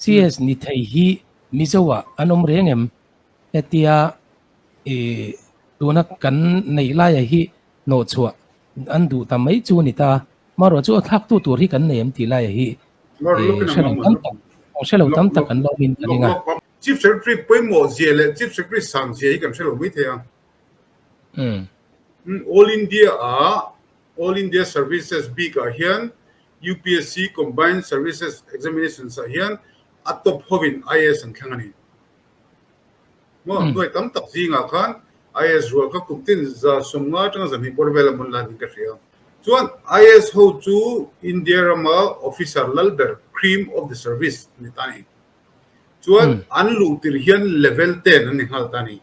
CS ni thei hi Mizo ah an awm reng em? Hetia i tuna kan neih laia hi hnawhchhuah an duh ta mai chu a ni ta. Marawh chu a thlaktu tur hi kan nei em tih laia hi hre lo tam tak, hre lo tam tak an lo awmin ka ring a. Chief Secretary pawimawh zia leh Chief Secretary sang zia hi kan hre lo mai thei a. All India ah All India Services bik ah hian UPSC Combined Services Examinations ah hian a top hovin IAS an thleng a ni. Maw hnuai tam tak zingah khan IAS rual kha kum tin 150 atanga 200 bawr vel a hmun lan in ka hria. Chuan IAS ho chu India rama officer lal ber cream of the service a ni ta a ni. Chuan an luh tir hian level 10 an ni nghal ta a ni.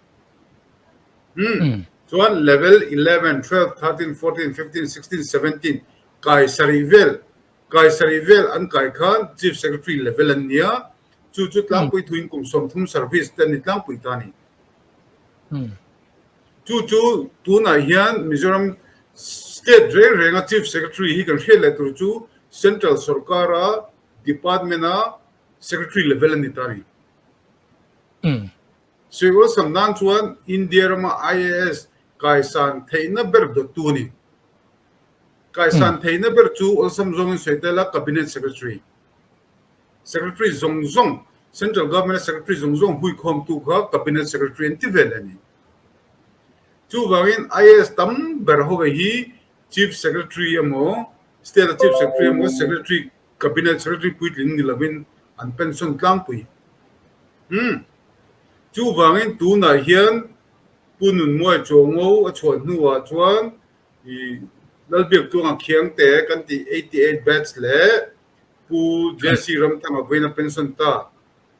Umm chuan level 11, 12, 13, 14, 15, 16, 17 kai sarih vel kai sarih vel an kai khan Chief Secretary level an nia. Chu chu tlangpui thuin kum 30 service te an ni tlangpui ta a ni. Chu chu tunah hian Mizoram state reng renga Chief Secretary hi kan hriat leh tur chu Central sorkara department-a Secretary level a ni ta a ni. Sawiawlsam nan chuan India rama IAS kaisan theihna ber dawttu a ni. Kaisan theihna ber chu awlsam zawngin sawi tel a Cabinet Secretary. Secretary zawng zawng, Central Government a Secretary zawng zawng huikhawmtu kha Cabinet Secretary an ti vel a ni. Chuvangin IAS tam ber ho hi Chief Secretary emaw, State a Chief Secretary emaw, Secretary, Cabinet Secretary puitling ni lovin an pension tlangpui. Umm. Chuvangin tunah hian Pu Nunmuai Chuango a chhuah hnuah chuan i Lalbiaktuanga Khiangte kan tih 88 batch leh Pu JC Ramthanga vawiin a pension ta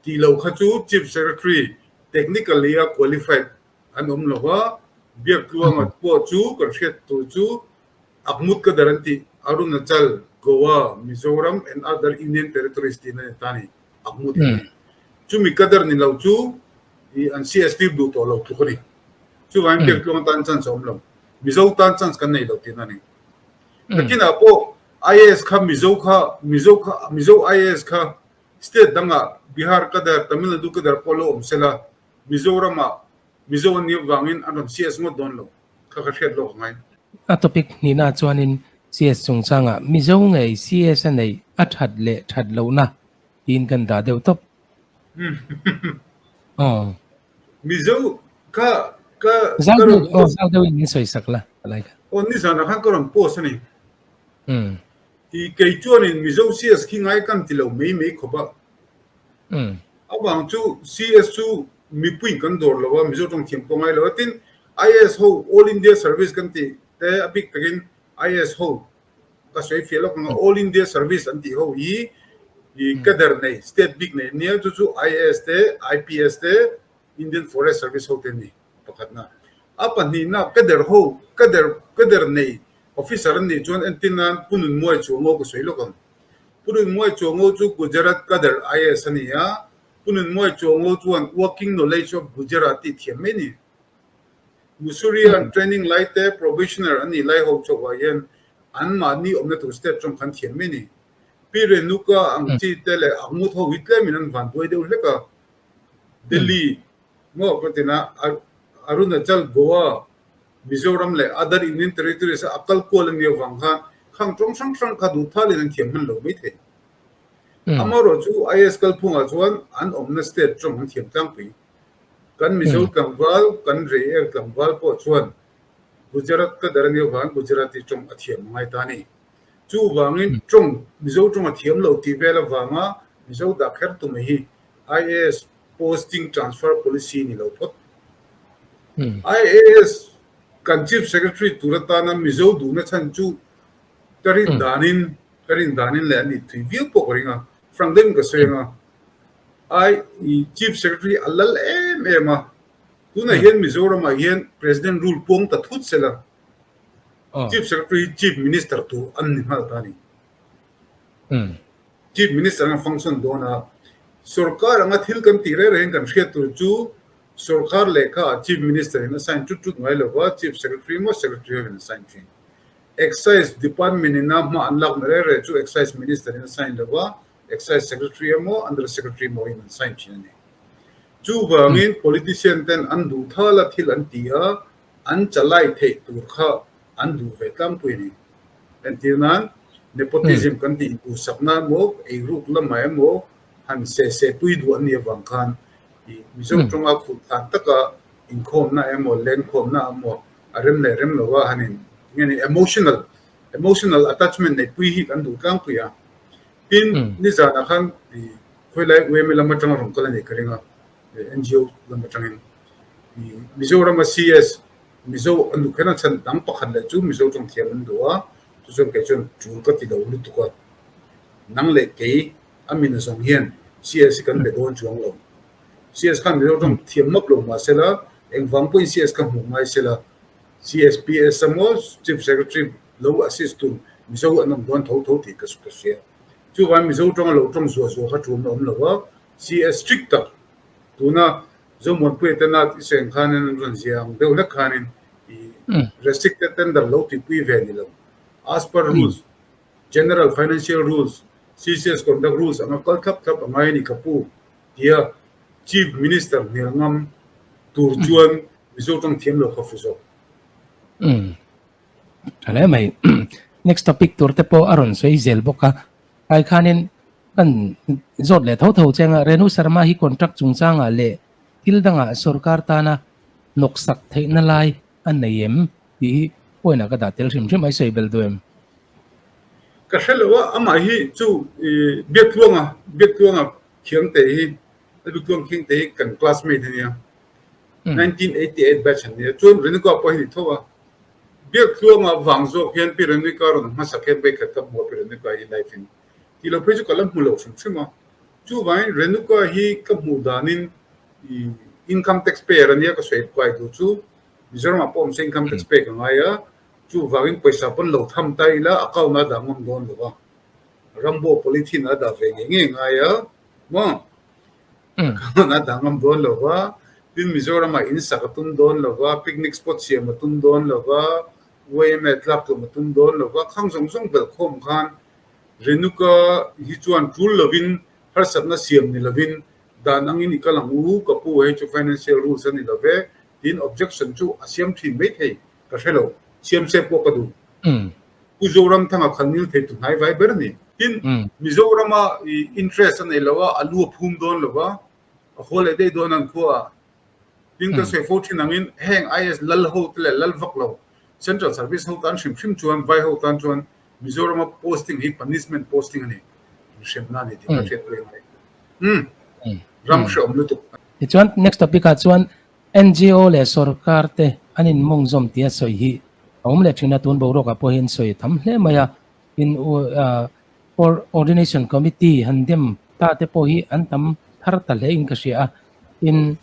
tih loh kha chu Chief Secretary technically a qualified an awm lo va, Biaktluanga pawh chu kan hriat tur chu Akmut Kadar an tih, Arunachal, Goa, Mizoram and other Union Territories tiin a ni ta a ni, Akmut hi. Chumi Kadar ni lo chu an CS tir duh tawh lo tluk a ni. Chuvangin Biaktluanga tan chance a awm lo. Mizo tan chance kan nei lo tihna a ni. Nakinah pawh IAS kha Mizo kha Mizo kha Mizo IAS kha state dangah Bihar Kadar, Tamil Nadu Kadar pawh lo awm sela Mizoramah Mizo an nih avangin an rawn CS ngawt dawn lo kha ka hriat lawk angai. A topic hnihna chuanin CS chungchangah Mizo ngei CS a neih a that leh that lohna tiin kan dah deuh tawp. Aw. Mizo kha ka Zau deuh aw zau deuhin min sawi sak la palai kha. Aw nizanah khan ka rawn post a ni. I kei chuanin Mizo CS khi ngai kan ti lo mai mai khawp a. Avang chu CS chu mipuiin kan dawr lo a, Mizo tawng thiam pawh ngai lo a. Tin, IAS ho All India Service kan tih te a bik takin IAS ho ka sawi fiah lawk ang a, All India Service an tih ho hi i cadre nei, state bik nei ania, chu chu IAS te, IPS te, Indian Forest Service ho te an ni pakhatna. A pahnihna cadre ho, cadre cadre nei officer an nih chuan entir nan Pu Nunmuai Chuango ka sawi lawk ang. Pu Nunmuai Chuango chu Gujarat cadre IAS a ni a, Pu Nunmuai Chuango chuan working knowledge of Gujarati thiam mai a ni. Mussoorie an training lai te probationer an nih lai ho chauhah hian an mahni awmna tur state tawng khan thiam mai a ni. Pi Renuka ang chi te leh Akmut ho hi tlemin an van duai deuh hlek a. Delhi maw ka tina Arunachal, Goa, Mizoram leh other Union Territories a kal kual a nih avang khan khang tawng hrang hrang kha duh thalin an thiam hman lo mai thei. Amaherawh chu IAS kalphungah chuan an awmna state tawng an thiam tlangpui. Kan Mizo tlangval, kan Reiek tlangval pawh chuan Gujarat ka dar a nih avangin Gujarati tawng a thiam a ngai ta a ni. Chuvangin tawng, Mizo tawng a thiam lo tih vel avanga Mizo dah kher tu mai hi IAS posting transfer policy ni lo phawt. IAS kan Chief Secretary tur atana Mizo duhna chhan chu ka rin danin, ka rin danin leh a nih thui viau pawh ka ring a, frank deuhin ka sawi ang a. Ai i Chief Secretary a lal em em a, tunah hian Mizoramah hian President rule puang ta thut sela, Chief Secretary hi Chief Minister tur an ni nghal ta a ni. Chief Minister anga function dawn a, sorkar anga thil kan tih reng rengin kan hriat tur chu sorkar lehkha ah Chief Minister in a sign tut tut ngai lova, Chief Secretary emaw Secretary hovin a sign thin. Excise Department ina hma an lakna reng reng chu Excise Minister in a sign lova. Excise Secretary emaw Under Secretary emaw in an sign thin a ni. Chuvangin politician ten an duh thal a thil an ti a, an chalai theih tur kha an duh ve tlangpui a ni. Entir nan, nepotism kan tih duhsakna emaw, eiruk lamah emaw han se se pui duh an nih avang khan Mizo tawnga khuh than taka inkhawmna emaw, lenkhawmna emaw a rem leh rem lova han in nge ni emotional emotional attachment neihpui hi kan duh tlangpui a. Tin, nizanah khan khawilai UMA lam atanga rawn kal a nih ka ring a, NGO lam atangin Mizorama CS Mizo an duh kher a, chhan dang pakhat leh chu Mizo tawng thiam an duh a, chu chuan kei chuan tul ka ti lo lutuk a, nang leh kei a min zawng hian CS hi kan be dawn chuang lo. CS khan Mizo tawng thiam map lo mah sela, engvang pawhin CS kha hmuh ngai sela, CSPS emaw Chief Secretary lo assist tur Mizo an awm dawn tho tho tih ka hria. Chuvangin Mizo tawnga lo tawng zuah zuah kha tul na awm lo a, CS strict tak tuna Zomuanpuia te nat i seng khanin an rawn zia ang deuh hlek khanin i restricted tender lo tihpui ve ni lo. As per rules, General Financial Rules, CCS Conduct Rules anga kal thlap thlap a ngai a ni ka pu tia Chief Minister hmel ngam tur chuan Mizo tawng thiam lo kha fu zawk. Tha hle mai. Next topic tur te pawh a rawn sawi zel bawk a. Tlai khanin kan zawt leh tho tho cheng a, Renu Sharma hi contract chungchangah leh thil dangah sorkar tana hnawksak theihna lai a nei em tih hi point ah ka dah tel hrim hrim a, i sawi bel duh em? Ka hre lo a, amah hi chu Biaktluanga, Biaktluanga Khiangte hi, Biaktluang Khiangte hi kan classmate a nia, 1988 batch an nia, chuan Renuka pawh hi ni tho a, Biaktluanga vang zawk hian Pi Renuka rawn hmasa kher vekhat ka hmu a, Pi Renuka hi live in tih lo phei chu ka la hmu lo hrim hrim a. Chuvangin Renuka hi ka hmuh danin income tax payer a nia ka sawi kai tur chu Mizoramah pawh awm se income tax pay ka ngai a, chuvangin pawisa pawn lo tham ta ila account a dah ngawm dawn lo va, rambo polythene a dah ve ngei ngei ngai a maw? Account a dah ngam dawn lo va, tin Mizoramah in sak a tum dawn lo va, picnic spot siam a tum dawn lo va, YMA tlak tum a tum dawn lo va, khang zawng zawng belhkhawm khan Renuka hi chuan tul lovin harsatna siam ni lovin dan angin i kal ang u, ka pu hei chu financial rules a ni lo ve tiin objection chu a siam thin mai thei ka hre lo, siam se pawh ka duh. Pu Zoramthanga khan nil thei tu hnai vai ber a ni. Tin, Mizorama interest a nei lo a, a lu a phum dawn lo va, a haw leh daih dawn an khua ah. Tin, ka sawi fo thin angin heng IAS lal ho te leh lal vak lo Central Service ho tan hrim hrim chuan vai ho tan chuan Mizorama posting hi punishment posting a ni, inhremna a ni tih ka hriat pui angai. Umm, ram hreawm lutuk. Tichuan next topic ah chuan NGO leh sorkar te an inmawngzawm tia sawi hi a awm leh thin a, tun boruak ah pawh hian sawi a tam hle mai a, in Ordination Committee han dem ta te pawh hi an tam thar ta hle in ka hria a, in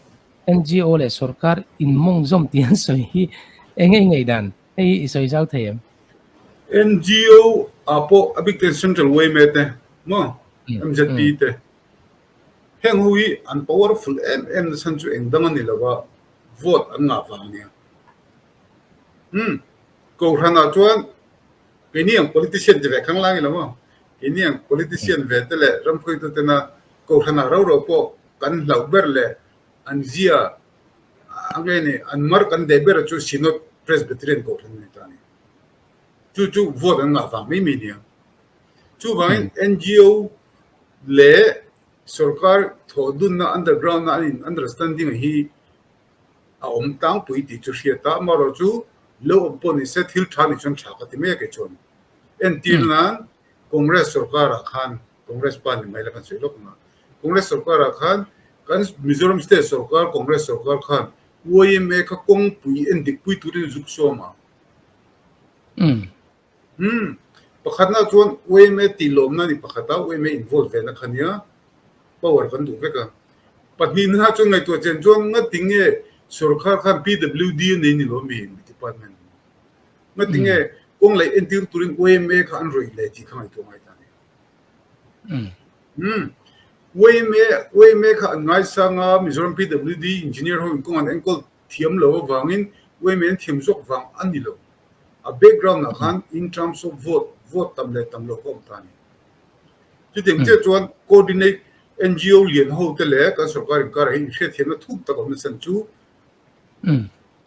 NGO leh sorkar inmawngzawm tia an sawi hi eng nge i ngaihdan? Hei hi i sawi zau thei em? NGO ah pawh a bik ten Central yma te maw MZP te heng ho hi an powerful em em na chhan chu eng dang a ni lo a, vote an ngah vang a nia. Umm Kohhran ah chuan keini ang politician ti ve khang lang i lo maw? Keini ang politician ve te leh ramhruaitu tena Kohhran ah rau rau pawh kan hlauh ber leh an zia A nge ni, an mar kan deh ber chu Synod Presbyterian Kohhran a ni ta a ni. Chu chu vote an ngah vang mai mai nia. Chuvangin NGO leh sorkar thawhdunna underground-a an in understanding hi a awm tlangpui tih chu hriat a, amaherawh chu lo awm pawh ni se thil tha nih chuan tha ka ti mai a kei chuan. Entir nan Congress sorkarah khan Congress pa ni mai la kan sawi lawk ang a, Congress sorkarah khan kan Mizoram state sorkar Congress sorkar khan YMA kha kawngpui en dik pui turin zuk sawm a. Umm. Pakhatna chuan YMA tih lawmna ni pakhat a, YMA involve ve na kha nia, power kan duh vek a. Pahnihna chuan ngaihtuah chen chuan ngati nge sorkar khan PWD a nei ni lo mi department. Ngati nge kawng leh entir turin YMA kha an rawih leh tih kha ngaihtuah ngai ta a ni. Umm. YMA YMA kha an ngaisang a, Mizoram PWD engineer ho in kawng an enkawl thiam lo avangin YMA an thiam zawk vang a ni lo. A background ah khan in terms of vote, vote tam leh tam lo kha awm ta a ni. Chutiang chiah chuan coordinate NGO lian ho te leh kan sorkar inkarah hi inhriatthiamna thuk tak a awm nasa ang chu.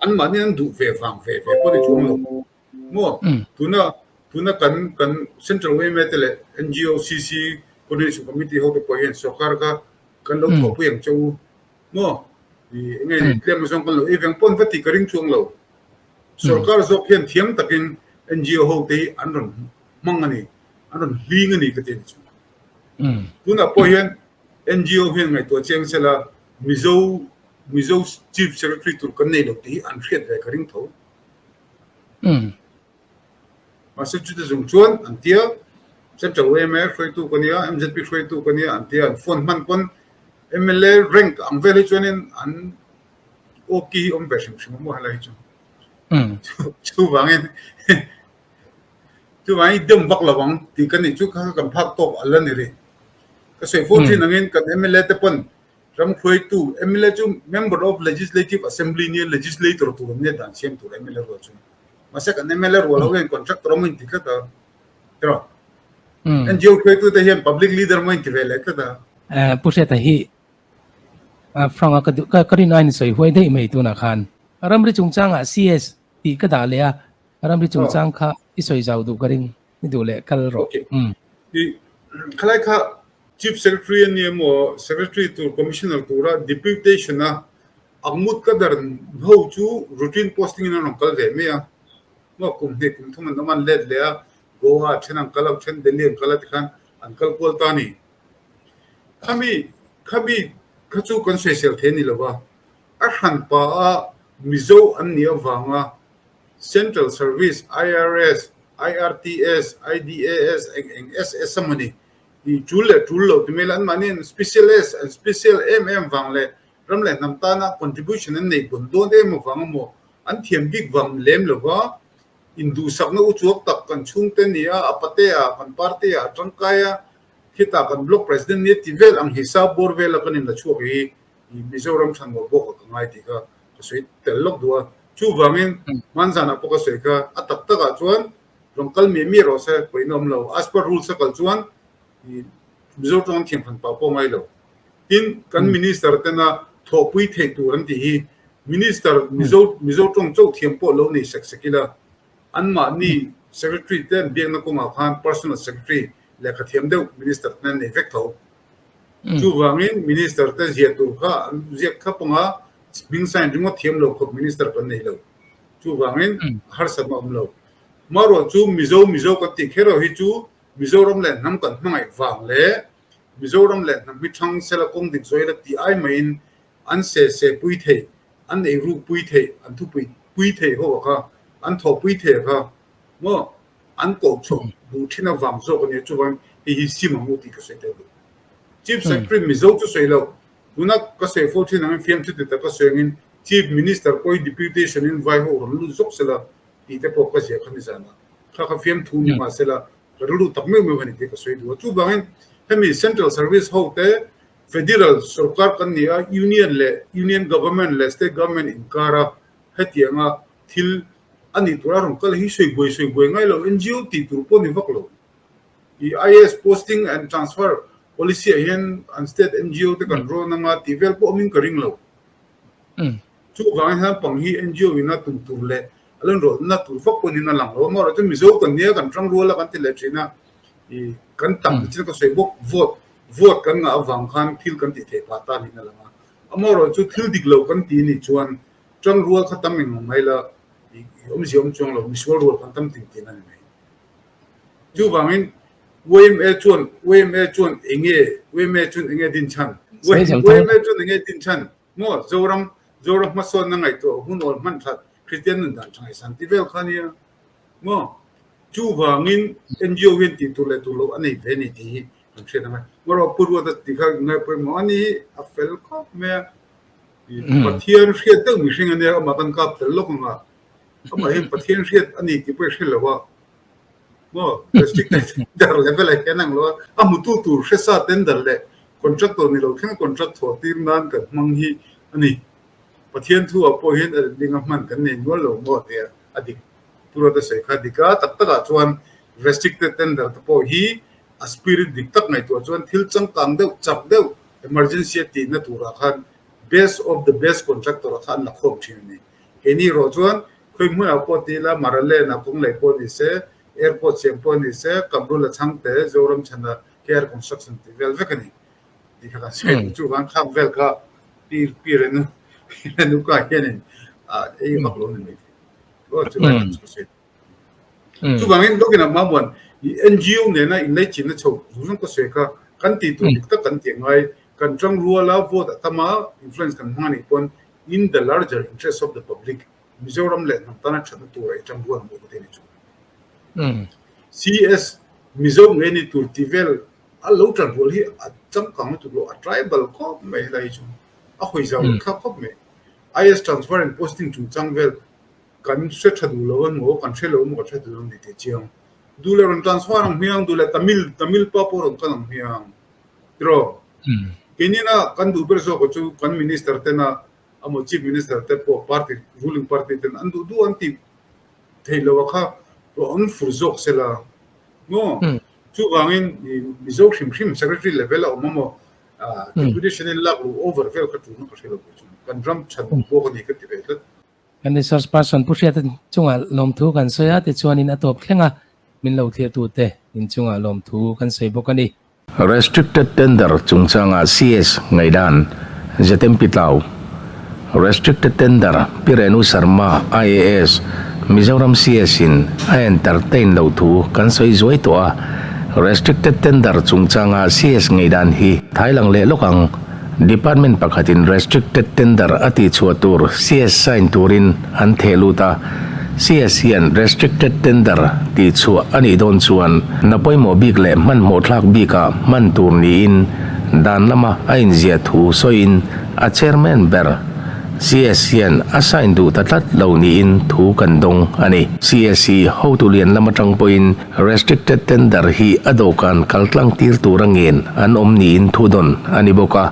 Anmahni an duh ve vang ve ve pawh ni chuang lo maw? Tuna tuna kan kan Central yma te leh NGO CC Coordination Committee ho te pawh hian sorkar kha kan lo thawhpui ang che u maw? Ih enge ni tlem azawng kan lo ei veng pawn va tih ka ring chuang lo. Sorkar zawk hian thiam takin NGO ho te hi an rawn hmang a ni, an rawn hling a ni ka ti a ni chu. Tunah pawh hian NGO hian ngaihtuah chiang sela Mizo Mizo Chief Secretary tur kan nei lo tih hi an hriat ve ka ring tho. Mahse chute zawng chuan an tia Central yma hruaitu ka nia, MZP hruaitu ka nia an tia an phone hman pawn mla rank ang vel hi chuanin an aw ki hi awm ve hrim hrim a maw helai hi chu. Chuvangin chuvangin i dem vak lo ang tih ka nih chu kha kan phak tawk a la ni rih. Ka sawi fo thin angin kan mla te pawn Ram hruaitu mla chu Member of Legislative Assembly nia legislator tur an nia dan siam tur mla rual chu. Mahse kan mla rual ho hian contractor a maw inti tlat a. Tiraw? NGO hruaitu te hian public leader maw inti ve leh tlat a. Pu Hriata hi Frank a ka duh ka rin aiin sawi huai daih mai tunah khan. Ramri chungchangah CS tih ka dah leh a, ramri chungchang kha i sawi zau duh ka ring. I duh leh kal rawh. Okay. I khalai kha Chief Secretary a ni emaw Secretary tur Commissioner tura deputation a Akmut ka dar ho chu routine posting in an rawn kal ve mai a. Maw kum hnih kum thum an awm an let leh a, Goa ah then an kal a, then Delhi an kal a tikhan an kal kual ta a ni. Khami khami kha chu kan sawisel thei a ni lo va, a hranpa a Mizo an nih avanga Central Service, IRS, IRTS, IDAS, eng eng SS a maw ni? I tul leh tul lo ti mai la, anmahni an specialist, an special em em vang leh ram leh hnam tana contribution an nei bun dawn em avang emaw, an thiam bik vang lem lo va, induhsakna uchuak tak kan chhungte ni a, a pate ah, kan party ah a tangkai a, khitah kan block president nia ti vel ang hisap bawr vela kan inla chhuak hi Mizoram thlanmuah bawk a ka ngai tih kha ka sawi tel lawk duh a. Chuvangin hmanzanah pawh ka sawi kha a tak takah chuan rawn kal miah miah rawh se pawhin a awm lo. As per rules a kal chuan Mizo tawng an thiam hran pah pawh ngai lo. Tin, kan minister tena thawhpui theih tur an tih hi minister Mizo Mizo tawng chauh thiam pawh lo nei sek sek ila anmahni secretary te an biakna kawngah khan personal secretary lehkha thiam deuh minister ten an nei vek tho. Chuvangin Minister te ziah tur kha an ziak thlap ang a, hming sign ringawt thiam lo khawp Minister kan nei lo. Chuvangin harsatna awm lo. Marawh chu Mizo Mizo kan tih kher ho hi chu Mizoram leh hnam kan hmangaih vang leh Mizoram leh hnam hi thang sela kawng dik zawih la tih ai maiin an se se pui thei, an ei ruk pui thei, an thupui pui thei ho a kha, an thawh pui thei a kha maw? An koh chhuah duh thin avang zawk a nia, chuvangin hei hi sim ang u tih ka sawi tel duh. Chief Secretary Mizo chu sawi lo, tuna ka sawi fo thin angin fiamthu ti taka sawi angin Chief Minister pawh hi deputation in vai ho rawn lut zawk sela tih te pawh ka ziah kha nizanah kha kha fiamthu ni mah sela ka rilru tak meuh meuh a ni tih ka sawi duh a. Chuvangin hemi Central Service ho te Federal sorkar kan ni a, Union leh Union Government leh State Government inkara hetianga thil a nih tur a rawn kal hi sawi buai sawi buai ngai lo, NGO tih tur pawh ni vak lo. I IAS posting and transfer policy ah hian an state NGO te kan rawn anga tih vel pawh awmin ka ring lo. Chuvangin hian pang hi NGO in a tum tur leh a lo inrawlhna tur vak pawh niin a lang lo. Amaherawhchu Mizo kan nia kan tang rual a kan ti leh thin a, i kan tam nichin ka sawi bawk vote vote kan ngah avang khan thil kan tih theih phah ta niin a lang a. Amaherawhchu thil dik lo kan ti nih chuan Ṭang rual kha tam eng ang mai la, i awmzia awm chuang lo, misual rual kan tam ting tihna ni mai. Chuvangin yma chuan yma chuan enge yma chuan enge din chhan? Yma chuan enge din chhan? Maw Zoram Zoram hmasawnna ngaihtuah hun awl hman that Kristian nun dan tha ngaihsan ti vel kha nia maw? Chuvangin NGO hian tih tur leh tur loh a nei ve a ni tih hi kan hriat ang a. Marawh Pu Ruata tih kha ngai pawimawh a ni hi a fel khawp mai a. Pathian hriat deuh mihring a nia, amah kan kap tel lawk ang a, amah hian Pathian hriat a ni tih pawh i hre lo a, maw restricted tender level ah hian ang lo a, a hmutu tur hresa tender leh contractor ni lo thleng contract thawh tir nan kan hmang hi a ni. Pathian thu ah pawh hian a letling a hman kan nei nual lo maw tia a dik. Pu Ruata sawi kha dik a, tak takah chuan restricted tender te pawh hi. A spirit dik tak ngaihtuah chuan thil changkang deuh, chak deuh emergency a tihna turah khan best of the best contractor ah kha an la khawm thin a ni. Keini erawh chuan khawi hmunah pawh ti ila Maraland ah kawng lei pawh ni se, airport siam pawh ni se, Kamrul a chhangte, Zoram chhana KR construction tih vel vek a ni tih kha kan sawi duh. Chuvang khang vel kha pi pi Renu pi Renuka hianin ei vak lo ni mai thei. Aw chulai kha chu ka sawi. Chuvangin lawkin a hmamuan i NGO nena inlaichinna chho zawng zawng ka sawi kha kan tih tur dik tak kan tih angai. Kan tangruala vote a tam a, influence kan hmang anih pawn in the larger interest of the public, Mizoram leh hnam tana thatna tura i tangrual ang u ka ti a ni chu. CS, Mizo ngei ni tur tih vel a lo tanrual hi a changkang lutuk lo, a tribal khawp mai helai hi chu a hawi zau loh thlak khawp mai. IS transfer and posting chungchang vel Kan hre tha duh lo a maw, kan hre lo maw, kan hre duh lo ni teh chiang. Duh leh rawn transfer ang hmiang, duh leh Tamil, Tamil pa pawh rawn kal ang hmiang. Tiraw? Keinina kan duh ber zawk chu kan minister tena amaw chief minister te pawh party, ruling party ten an duh duh an tih theih loh a kha rawn fur zawk sela maw? Chuvangin Mizo hrim hrim secretary level a awm amaw deputation in lak luh over vel kha tuna ka hre lo chu kan ram tha duh bawk a ni ka ti ve tlat. Kan resource person Pu Hriata chungah lawmthu kan sawi a, tichuanin a tawp thleng a, min lo thlirtute inchungah lawmthu kan sawi bawk a ni. Restricted Tender chungchanga CS ngaihdan ZMP Tlau Restricted Tender Pi Renu Sharma IAS Mizoram CS in a entertain loh thu kan sawi zuai tawh a, Restricted Tender chungchanga CS ngaihdan hi thailang leh lawk ang. Department pakhatin restricted tender a tihchhuah tur CS sign turin an theh lut a, CS hian restricted tender tihchhuah a nih dawn chuan hna pawimawh bik leh hmanhmawh thlak bikah hman tur niin dan lama a inziah thu sawiin a chairman ber CS hian a sign duh ta tlat lo niin thu kan dawng a ni. CS hi hotu lian lam atang pawhin Restricted tender hi a dawhkan kaltlang tir tura ngen an awm niin thudawn a ni bawk a.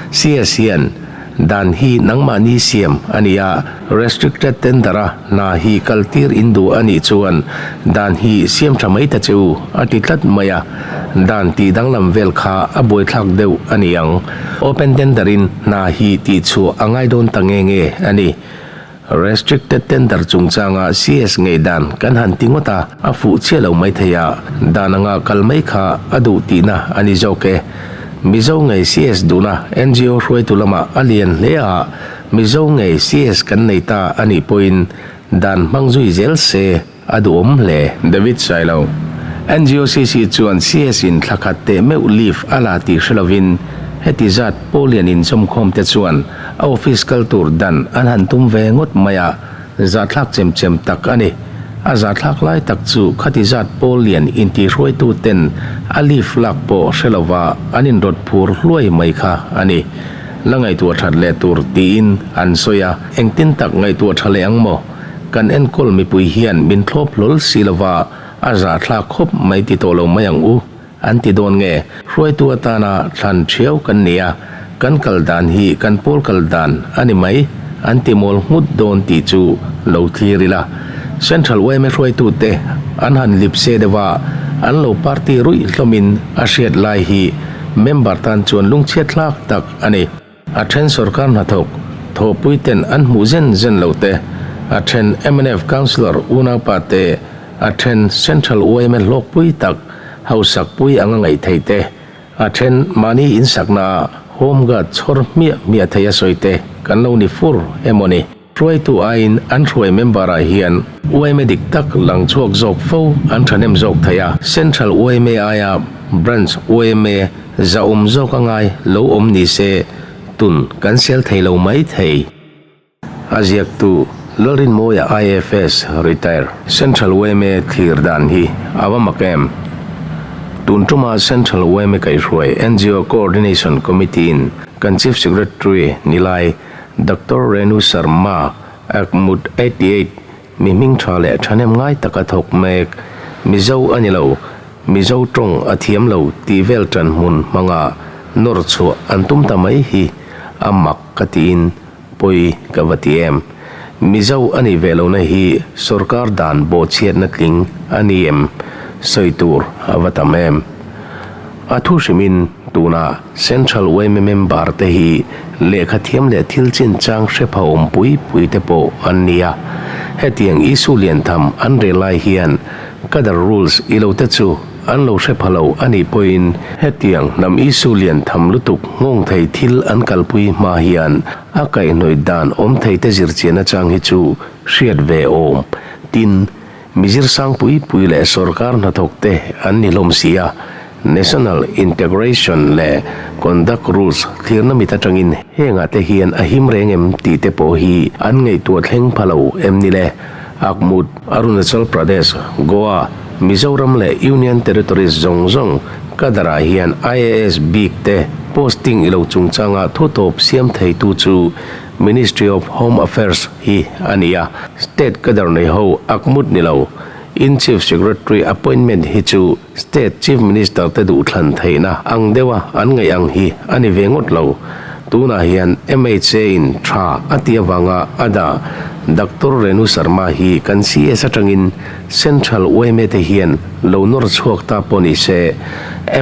CS hian dan hi nangmahni siam a ni a, restricted tender-a hna hi kaltir in duh a nih chuan dan hi siam tha mai ta che u a ti tlat mai a, dan tih danglam vel kha a buaithlak deuh a ni ang. Open tender-in hna hi tihchhuah a ngai dawn ta nge nge a ni. Restricted tender chungchanga CS ngaihdan kan han ti ngawt a, a fuh chiah lo mai thei a, dan anga kal mai kha a duh tihna a ni zawk e. Mizo ngei CS duhna NGO hruaitu lamah a lian hle a, Mizo ngei CS kan nei ta a nih pawhin dan hmang zui zel se a duhawm hle. David Sailo, NGOCC chuan CS in thla khat teh meuh leave a la tih hre lovin heti zat Paulian inchawmkhawm te chuan a office kal tur dan an han tum ve ngawt mai a, zahthlak chem chem tak a ni. A zahthlak lai tak chu khati zat Paulian intihruaitu ten a leave lak pawh hre lova an inrawt phur hluai mai kha a ni. La ngaihtuah that leh tur tiin an sawi a, engtin tak ngaihtuah tha leh ang maw? Kan enkawl mipui hian min thlawp hlawl si lova a zahthlak khawp mai ti tawh lo mai ang u, an ti dawn nge? Hruaitu atana thlan thiau kan ni a, kan kal dan hi kan pawl kal dan a ni mai, an ti mawl nghut dawn tih chu lo thlir ila. Central yma hruaitute an han lip se deuh a, an lo party ruih hlawmin a hriat lai hi member tan chuan lungchhiatthlak tak a ni. A then sorkar hnathawk thawhpui ten an hmuh zen zen lo te, a then mnf councillor unaupa te, a then Central yma hlawkpui tak hausakpui anga ngaih theih te, a then mahni insakna ah home guard chhawr hmiah hmiah thei a sawi te kan lo ni fur emaw ni. Hruaitu aiin an hruai member ah hian yma dik tak lang chhuak zawk fo an thahnem zawk thei a, Central yma aia Branch yma zahawm zawk a ngai lo awm ni se tun kan sel thei lo mai thei. A ziaktu Lalrinmawia IFS Retire. Central yma thlir dan hi a va mak em? Tun tuma Central yma kaihhruai NGO Coordination Committee-in kan Chief Secretary Nilai Doctor Renu Sharma, Akmut 88, mi hming tha leh thahnem ngai taka thawk mek. Mizo a ni lo, Mizo tawng a thiam lo tih vel tan hmun hmanga nawr chhuah an tum ta mai hi a mak ka tiin pawi ka va ti em. Mizo a nih ve lohna hi sorkar dan bawhchhiatna tling a ni em? Sawi tur a va tam em? A thu hrimin tuna Central yma member te hi lehkha thiam leh thil chinchang hre pha awm pui pui te pawh an ni a. Hetiang issue lian tham an rel lai hian Cadre rules i lo te chu an lo hre pha lo a nih pawhin hetiang hnam issue lian tham lutuk nghawng thei thil an kalpui hma hian a kaihhnawih dan awm thei te zirchian achang hi chu hriat ve awm. Tin, mi zirsang pui pui leh sorkar hnathawk te an ni hlawm si a, National Integration leh Conduct Rules thlirna mit atangin hengah te hian a him reng em tih te pawh hi an ngaihtuah thleng pha lo em ni le? Akmut, Arunachal Pradesh, Goa, Mizoram leh Union Territories zawng zawng Kadar-ah hian IAS bik te posting ilo chungchanga thutawp siam theitu chu Ministry of Home Affairs hi a ni a, State cadre nei ho akmut ni lo. In Chief Secretary appointment hi chu State Chief Minister te duhthlan theihna ang deuha an ngaih ang hi a ni ve ngawt lo. Tunah hian MHA in tha a ti avanga a dah Doctor Renu Sharma hi kan CS atangin Central yma te hian lo nawr chhuak ta pawh ni se,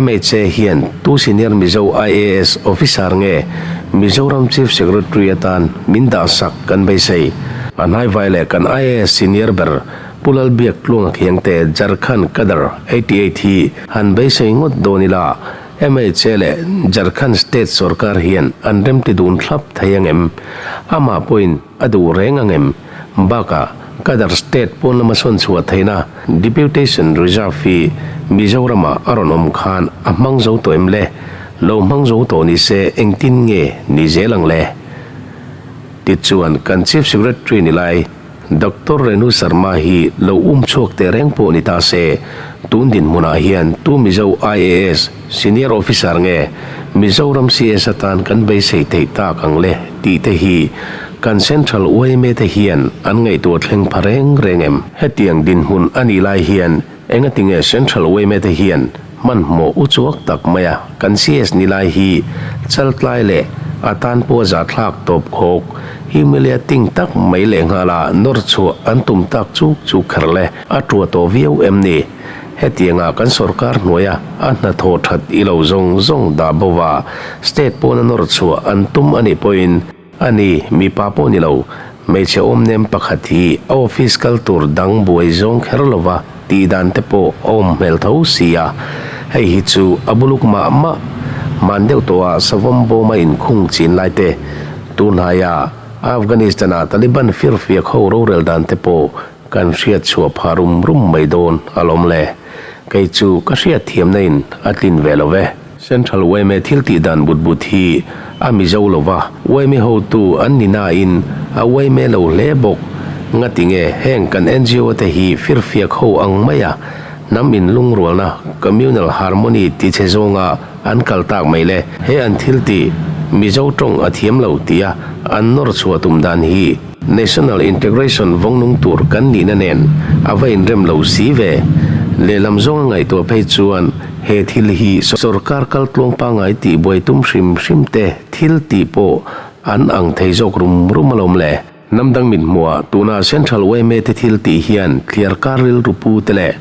MHA hian tu senior Mizo IAS officer nge Mizoram Chief Secretary atan min dahsak kan beisei. A hnaivai leh kan IAS senior ber Pu Lalbiak Tluanga Khiangte Jharkhand Cadre 88 hi han beisei ngawt dawn ila, MHA leh Jharkhand State sorkar hian an remti dun thlap thei angem? Amah pawhin a duh reng angem? Bakah, Cadre State pawn lama sawn chhuah theihna Deputation Reserve hi Mizoramah a rawn awm khan a hmang zo tawh em le? Lo hmang zo tawh ni se engtin nge ni zel ang le? Tichuan, kan Chief Secretary ni lai Doctor Renu Sharma hi lo um chhuak teh reng pawh ni ta se, tun dinhmunah hian tu Mizo IAS Senior Officer nge Mizoram CS atan kan beisei theih tak ang le tih te hi kan Central yma te hian an ngaihtuah thleng pha reng reng em? Hetiang dinhmun a nih lai hian engatinge Central yma te hian hmanhmawh uchuak tak maia kan CS ni lai hi chaltlai leh a tan pawh zahthlak tawp khawk humiliating tak mai lehnghala nawr chhuah an tum tak chuk chuk kher le a tua tawh viau em ni? Hetianga kan sorkar hnuaia a hnathawh that i lo zawng zawng dah bova state pawna nawr chhuah an tum a nih pawhin a ni, mipa pawh ni lo, hmeichhe awmnem pakhat hi a office kal tur dang buai zawng kher lova tih dan te pawh a awm hmel tho si a, hei hi chu a buluk mah mah man deuh tawh a savawm bawma inkhung chin lai te, tunhnaia Afghanistan-a Taliban firfiak ho rorel dan te pawh Kan hriat chhuah phah rum rum mai dawn alawm le. Kei chu ka hriat thiamna in a tlin ve lo ve. Central yma thil tih dan but but hi a Mizo lo va, yma hotu an ni nain a yma lo hle bawk. Ngatinge heng kan ngo te hi firfiak ho ang maia hnam in lungrualna, communal harmony, ti che zawnga an kal tak mai le. He an thil tih Mizo tawng a thiam lo tia an nawr chhuah tum dan hi National Integration vawngnung tur kan nihna nen a va inrem lo si ve. Lehlam zawnga ngaihtuah phei chuan he thil hi sorkar kaltluang pangngai tih buai tum hrim hrim te thil tih pawh an ang thei zawk rum rum alawm le. Hnam dang mit hmuhah tuna Central yma te thil tih hian thliarkar rilru pu te leh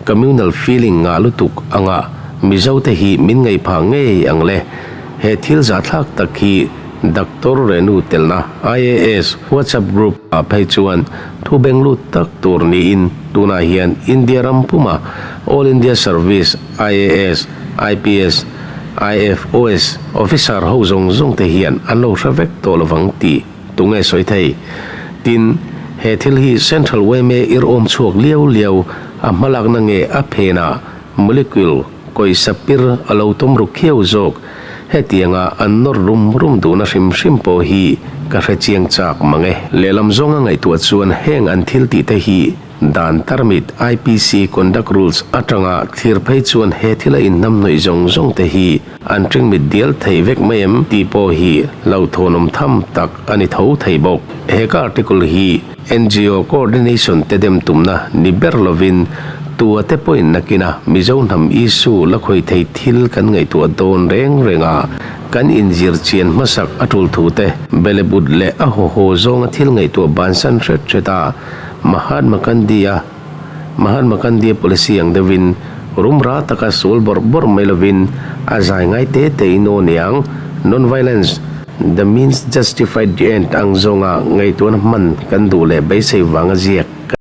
communal feeling ngah lutuk anga Mizo te hi min ngaihphah ngei ang le. He thil zahthlak tak hi Doctor Renu telna IAS WhatsApp group ah phei chuan thu beng lut tak tur niin tunah hian India ram puma All India Service, IAS, IPS, IFOS officer ho zawng zawng te hian an lo hre vek tawh lovang tih tunge sawi thei. Tin, he thil hi Central yma ir awm chhuak liau liau a hmalakna nge a phenah Molecule kawisa pir a lo tum ru khiau zawk. Hetianga an nawr rum rum duhna hrim hrim pawh hi ka hre chiang chak mang e. Lehlam zawnga ngaihtuah chuan heng an thil tih te hi dan tarmit, IPC Conduct Rules, atanga thlir phei chuan he thila inhnamhnawih zawng zawng te hi an ṭingmit dial thei vek mai em tih pawh hi hlauhthawnawm tham tak a ni tho thei bawk. He ka article hi ngo coordination te dem tumna ni ber lovin tua te pawhin nakina Mizo hnam issue la khawi thei thil kan ngaihtuah dawn reng reng a, kan inzir chian hmasak a tul thu te, belebut leh a haw haw zawnga thil ngaihtuah bansan hret hret a, Mahatma Gandhi-a Mahatma Gandhi-a policy ang deuhin. Rumra taka sul bawrh bawrh mai lovin a zai ngai te te in aw niang, Non-violence, the means justify the end ang zawnga ngaihtuahna hman kan duh leh beisei vanga ziak.